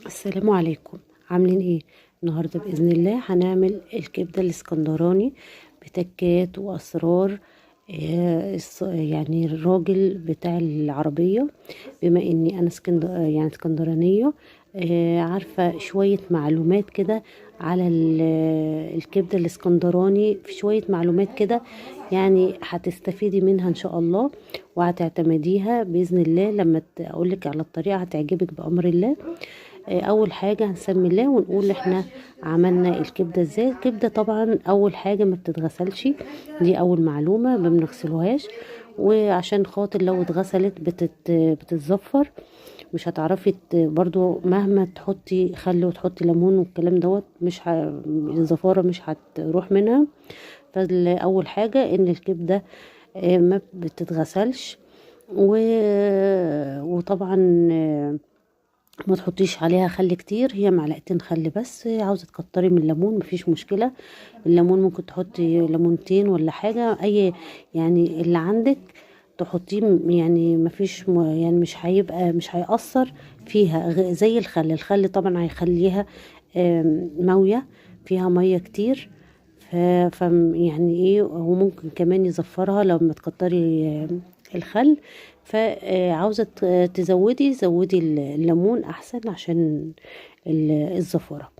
السلام عليكم. عاملين ايه النهارده؟ باذن الله هنعمل الكبده الاسكندراني بتكات واسرار. يعني الراجل بتاع العربيه، بما اني انا يعني اسكندرانيه، عارفه شوية معلومات كده على الكبده الاسكندراني، في شوية معلومات كده يعني هتستفيدي منها ان شاء الله وهتعتمديها باذن الله. لما اقولك على الطريقة هتعجبك بامر الله. اول حاجة هنسمي الله ونقول احنا عملنا الكبده ازاي. الكبده طبعا اول حاجة ما بتتغسلش، دي اول معلومة، ما بنغسلوهاش، وعشان خاطر لو اتغسلت بتتزفر، مش هتعرفي برضو مهما تحطي خل وتحطي ليمون والكلام دوت، مش الزفاره مش هتروح منها. فاول حاجة ان الكبده ما بتتغسلش، وطبعا ما تحطيش عليها خل كتير، هي معلقتين خل بس. عاوزه تكتري من الليمون مفيش مشكلة، الليمون ممكن تحطي ليمونتين ولا حاجة، اي يعني اللي عندك تحطيه، يعني مفيش يعني مش هيبقى، مش هيأثر فيها زي الخل. الخل طبعا هيخليها ماويه فيها مية كتير، ف يعني ايه، وممكن كمان يزفرها لو ما تكتري الخل. فعاوزة تزودي، زودي الليمون احسن عشان الزفارة.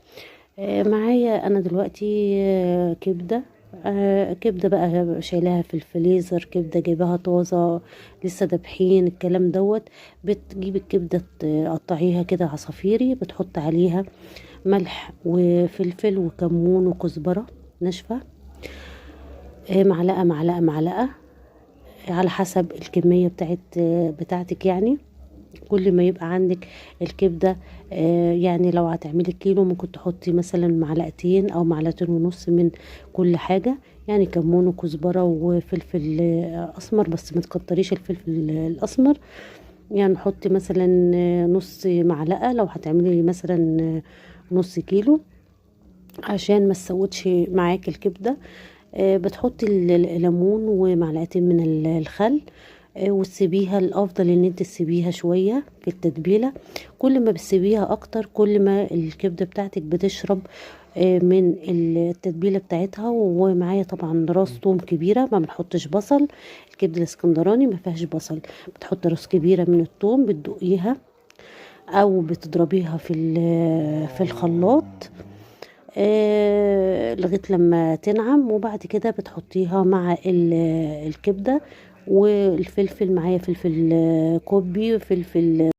معايا انا دلوقتي كبدة، كبدة بقى شايلاها في الفريزر، كبدة جايباها طازة لسه دابحين الكلام دوت. بتجيب الكبدة تقطعيها كده عصافيري، بتحط عليها ملح وفلفل وكمون وكزبرة ناشفة، معلقة معلقة معلقة على حسب الكمية بتاعتك. يعني كل ما يبقى عندك الكبدة، يعني لو هتعملي كيلو ممكن تحطي مثلا معلقتين او معلقتين ونص من كل حاجة، يعني كمون وكزبرة وفلفل اسمر، بس ما تكتريش الفلفل الاسمر، يعني حطي مثلا نص معلقة لو هتعملي مثلا نص كيلو عشان ما تسودش معاك الكبدة. بتحطي الليمون ومعلقتين من الخل، وتسيبيها. الافضل ان انت تسيبيها شوية في التتبيله، كل ما بتسيبيها اكتر كل ما الكبده بتاعتك بتشرب من التتبيله بتاعتها. ومعايا طبعا راس توم كبيرة، ما بنحطش بصل، الكبده الاسكندراني ما فيهاش بصل، بتحط راس كبيرة من التوم، بتدقيها او بتضربيها في الخلاط، لغاية لما تنعم، وبعد كده بتحطيها مع الكبده والفلفل. معايا فلفل كوبي وفلفل